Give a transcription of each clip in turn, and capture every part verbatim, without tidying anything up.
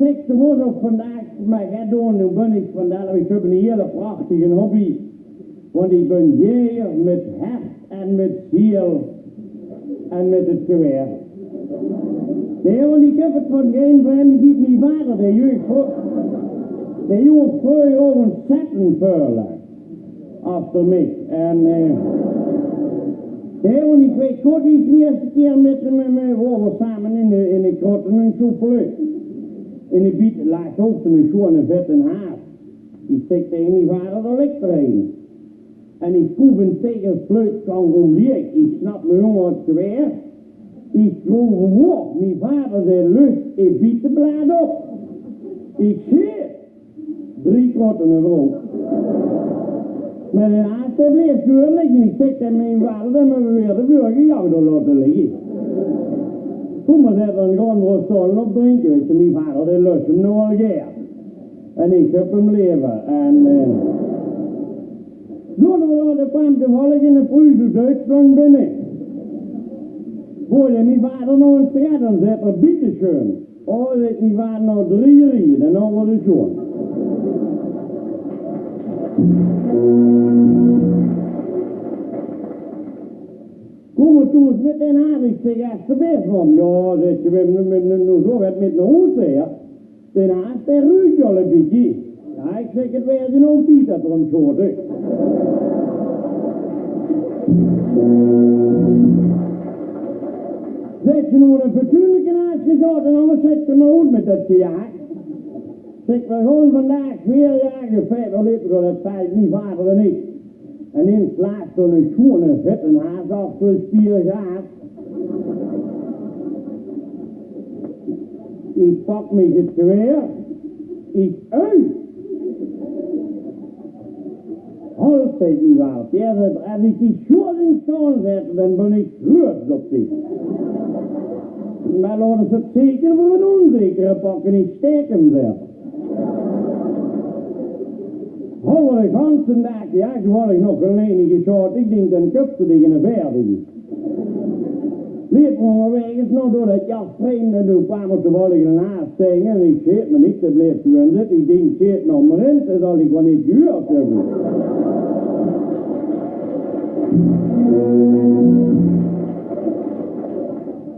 Zèk, doe mós ouch vandaag mer get doon. Noe bön ich vandaag, ich höb 'n hiele prachtige hobby. Want ich bön jaeger mit hert en mit ziel en mit 't gewaer. Nae, want ich höb 't van gein vremde, mien vader, dae joog vro-, dae joog vreuger ouch óntzèttend väöl achter mich. En, eh, hè, want ich weit good, wie ich de ierste kier mit, mit, mit, v'r wore same in de, in de krotte en sjoefele. In de biet laag ouch zoe'n sjoeane vètte haas. Ich zèk taenge mien vader: "Dao ligk d'r ein." En ich proef 'm taenge de vleugels óm de hiek. Ich snap mich ónger 't gewaer. Ich groef 'm op. Mien vader, dae löch e bieteblaad op. Ich zeen drie krotte en 'n vrouw. Mer dae haas, dae bleef sjoean ligke. Ich zèk taenge mien vader: "Dan höbbe v'r weer de vörige jach dao laote ligke." "Kóm mer," zaet 'r, "dan gaon v'r ós dao ein opdrinke." Wèts se, mien vader, dae löch 'm noe al gaer. En ich höb 'm lever. En, eh, zoe, dao kwaam toevallig eine Pruus oet Duitsland binne. Veur dae mien vader nog ins te gaon, zaet 'r: "Bitte schön." "O," zaet mien vader, "nao drie rieje, dan haw v'r de sjoon." Kóm v'r toe ins mit dae haas. Ich zèk: "Estebleef, mam." "Jao," zaet ze, "v'r höbbe noe, noe, noe, noe zoe get mit nao hoes, hè." "Dae haas, dae ruuk al e bietje." "Jao," ich zèk, "'t waer noe tied det v'r 'm sjote." Zaet ze: "Noe, 'ne fatsoenlike haas gesjote, en angers zèt ze mer oet mit det gejaag." Zèk: "V'r gaon vandaag weer jage." Fijn, v'r lepe door det veld, mien vader en ich. En ins laog zoe'n sjoeane vètte haas achter e spiergaas. Ich pak mich 't gewaer. Ich: "Ui!" "Halt," zaet mien vader, "es ich dich sjoean zeen staon," zaet 'r, "dan bön ich gruuets op dich. Mer laot ós 't zeker veur 'nen ónzekere pakke, ich staek 'm," zaet 'r. Haw v'r de ganse daag, jao, toevallig nog gein eine gesjote. Ich dink, dan köps se dich 'ne veerde. Lepe v'r óngerwaeg nog door det jachterrein en doe kwaam v'r toevallig eine haas taenge en ich sjeet mich niks, dae bleef sjoean zitte. Ich dink, sjeet nog mer in, det zal ich waal neet gehuurd höbbe.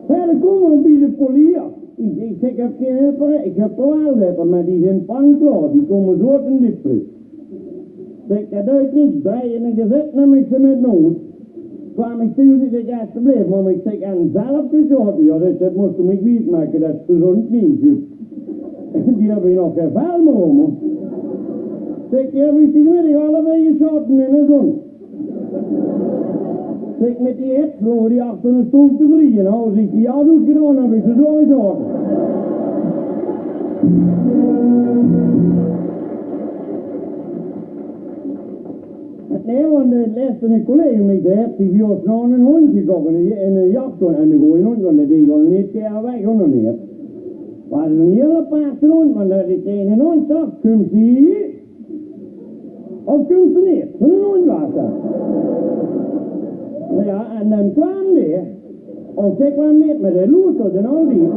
Jao, dan kómme v'r bie de polier. Ich, ich zèk: "Ich höb gein hulp, ich höb waal hulp, mer die zeen panklaor, die kómme zoe oet de diepvries." Zèk: "Det deit niks, drie en ein gezèt, num ich ze mit nao hoes." Kwaam ich thoes, ich zèk: "Estebleef, mam," ich zèk, "en zelf gesjote?" "Jao," zaet ze, "det mós se mich wiesmake, det is gezónd neet good." "Die höbbe nog gein vel mier óm, hè." Zèk: "Die höb ich vanmiddig allebei gesjote in de zon." Zèk: "Mit die hits loge die achter 'ne stoel te vrieje, en haw ich die jas oetgedaon, höb ich ze zoe gesjote." Nae, want, eh, lèts eine collega van mich, dae haet zich bie ós nog eine hóndj gekoch, eine, eine jachthóndj, eine gooje hóndj, want dae deeg al neet gaer weg, hóndj neet. Waas eine hiele aparte hóndj, want dae, dae, eine hóndj zag: "Kums se hie of kums se neet?" Zoe'n hóndj waas det. Jao, en dan kwaam dae. Of dae kwaam neet, mer dae loesterde altied.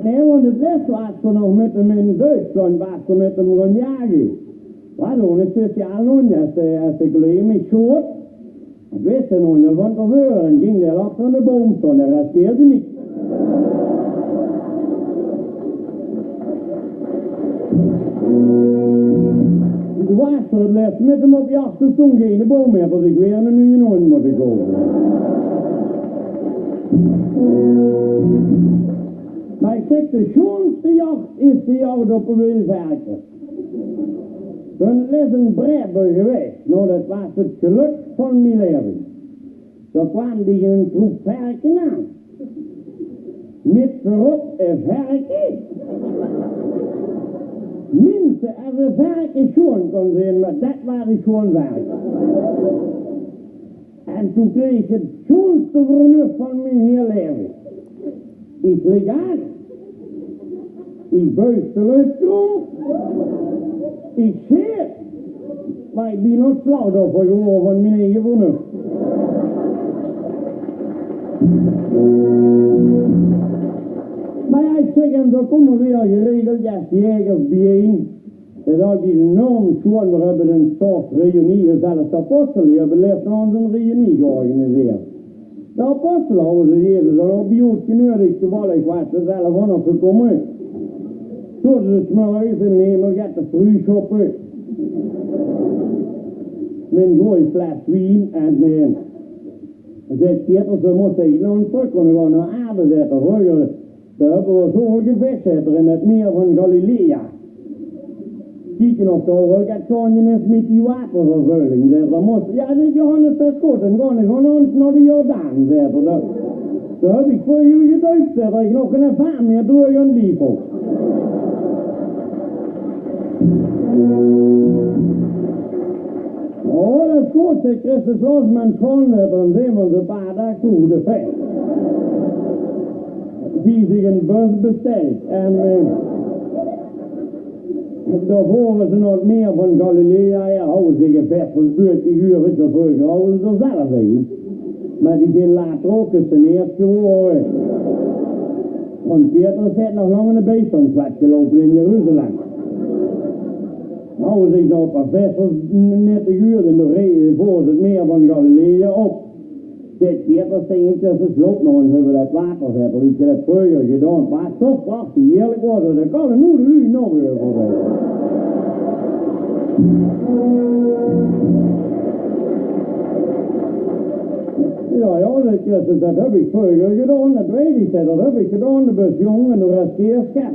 Nae, want 't lèts waas 'r nog mit 'm in Duitsland, waas 'r mit 'm gaon jage. Waas ouch eine speciale hóndj, es de, es de collega mich sjoot, ich wis 't nog waal van te veure, en ging dae achter eine boum staon, dae riskeerde niks. Toen waas 'r 't lèts mit 'm op jach, toen stóng geine boum mier, dus ich weer eine nuje hóndj mótte koupe. Mer ich zèk, de sjoonste jach is de jach op de wilde verke. Bön lèts in Braeburg gewaes. Noe, det waas 't gelök van mien laeve. Dao kwaam die ein troep verke aan. Mit veurop e verke. Minse, es e verke sjoon kós zeen, mer det waas e sjoon verke. En toen kreeg ich 't sjoonste vernuf van mien hiel laeve. Ich lik aan. Ich buig de luch krom. Ich sjeet. Mer ich bön 't slachtoffer gewore van mien eige vernuf. Mer jao, ich zègk, en dao kómme weer geregeld, jao, die jägers biejein. Det is altied enorm sjoon. Veer höbbe in Sjors reunie, zelfs de apostele höbbe lèts nao ós ein reunie georganiseerd. De apostele hawwe ze hie dan ouch bie ós geneudig, toevallig waas ze zelf ouch nog gekómme. Zote ze 's mörges in Hemelgete te vruug sjoppe. Mit ein gooj fles wien en, eh, zaet Petrus: "Veer mótte hie nao trök kónne gaon nao Aarde," zaet 'r. "Vreuger, dao höbbe veer zoväöl gevès," zaet 'r, "in 't mieër van Galilea. Kieke of dao waal get gaonge is mit die watervervuiling," zaet 'r. "Dao mós, jao," zaet Johannes, "det is good, dan gaon ich gewoon nao de Jordaan," zaet 'r. "Dao, dao höb ich väöl uur geduuk," zaet 'r, "ich nog gein vaar mieër droeg aan 't lief." "Oh, det is good," zaet Christus, "laot ze mer gaon, dan zeen veer ós ein paar daag vroeger veur." Die zich ein bus besteld en, eh, dao vore ze nao 't mieër van Galilea, jao, hawwe ze gevès es buurtje huur, wèts se, vreuger hawwe ze d'r zelf ein. Mer die zeen later ouch gesineerd gewore. En Petrus haet nog lang in de bijstandswet geloupe in Jeruzalem. Hawwe zich nog ein paar vissers nette gehuurd en dao rede ze veur 't mieër van Galilea op. Zaet Petrus taenge Christus: "Loup nog ins euver det water," zaet 'r, "wie ich det vreuger höb gedaon. Waas toch prachtig, hierlik waas 't. Dao kalle noe de luuj nog euver," zaet 'r. "Jao, jao," zaet Christus, "det höb ich vreuger gedaon, det weit ich," zaet 'r, "det höb ich gedaon, doe bös jónk en doe riskeers get."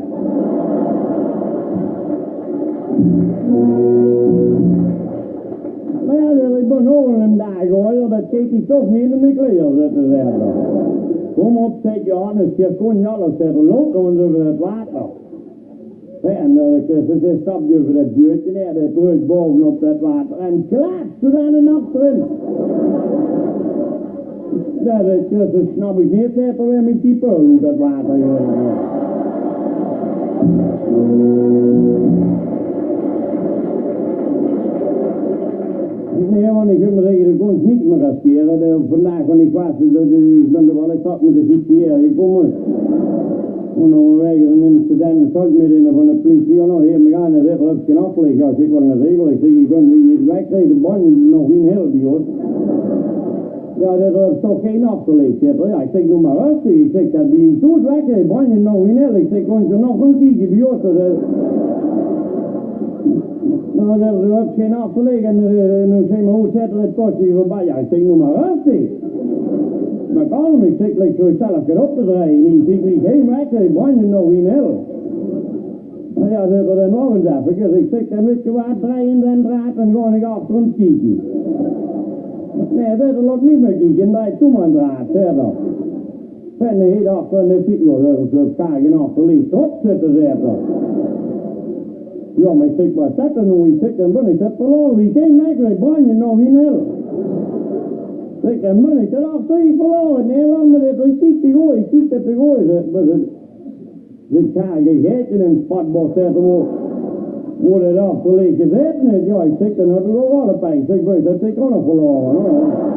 "Mer jao," zaet 'r, "ich bön noe al eine daag ajer, det geit dich toch neet in de kleier zitte," zaet 'r. "Kóm op," zaet Johannes, "geer kónt alles," zaet 'r, "loup nog ins euver det water." En, eh, Christus, dae stap euver det buurtje haer, dae trök baovenop det water en klaats, zoe dan en achterin. Jao, det, det snap ich neet, zaet 'r, wae mit die peul oet det water geit. Nae, want ich wil mer zègke, de kóns niks mieër riskere. De, vandaag van die gaste, det, ich bön d'r waal ins zat mit de fiets hie gekómme. En dan waas d'r ein incident, zat ich mit eine van de pliesie, jao, nog hie, mer jao, en dae zaet: "Höbs se gein achterlicht?" Jao, ich zèk: "Waat, eine regel?" Ich zèk: "Ich bön hie weggereden, brandjend nog wie ein hel bie ós." Jao, det is toch gein achterlicht, zaet 'r. Jao, ich zèk, doe mer rustig. Ich zèk, det bie ós weggereden, brandjend nog wie ein hel. Ich zèk, kóns se nog gaon kieke bie ós, det, eh. Noe, det is, doe höbs gein achterlicht en, eh, noe zèk mer, wie zit 't, 't kótje veurbie? Jao, ich zèk, doe mer rustig. Mer kalm, ich zèk, lik zoe zelf get op te drejje. Ich zèk, wie gein weggereden, brandjend nog wie ein hel. Noe jao, zaet 'r, dan nog ins effe. Ich zèk, dan wèts se waat, drej ins dae draad en gaon ich achter 'm kieke. Nae, zaet 'r, laot mich mer kieke, drej doe mer dae draad, zaet 'r. En hae dacht van de fiets, jao, det is, det kan gein achterlicht op zitte, zaet 'r. Jao, mer ich zèk, waat zèt 'r noe? Ich zèk, dan bön ich det verlaore. Wie gein weggereden, brandjend nog wie ein hel. Ich zèk, dan bön ich det achterlicht verlaore. Nae, waat, mer det, ich kiek te good, ich kiek det te good, zaet 'r. Mer det, Ze haje gegete in Spatbos, zaet 'r, wo, wo det achterlicht gezaete haet. Jao, ich zèk, dan höb ich waal waal ein pijn. Ich zèk, bön ich det zeker ouch nog verlaore, huur.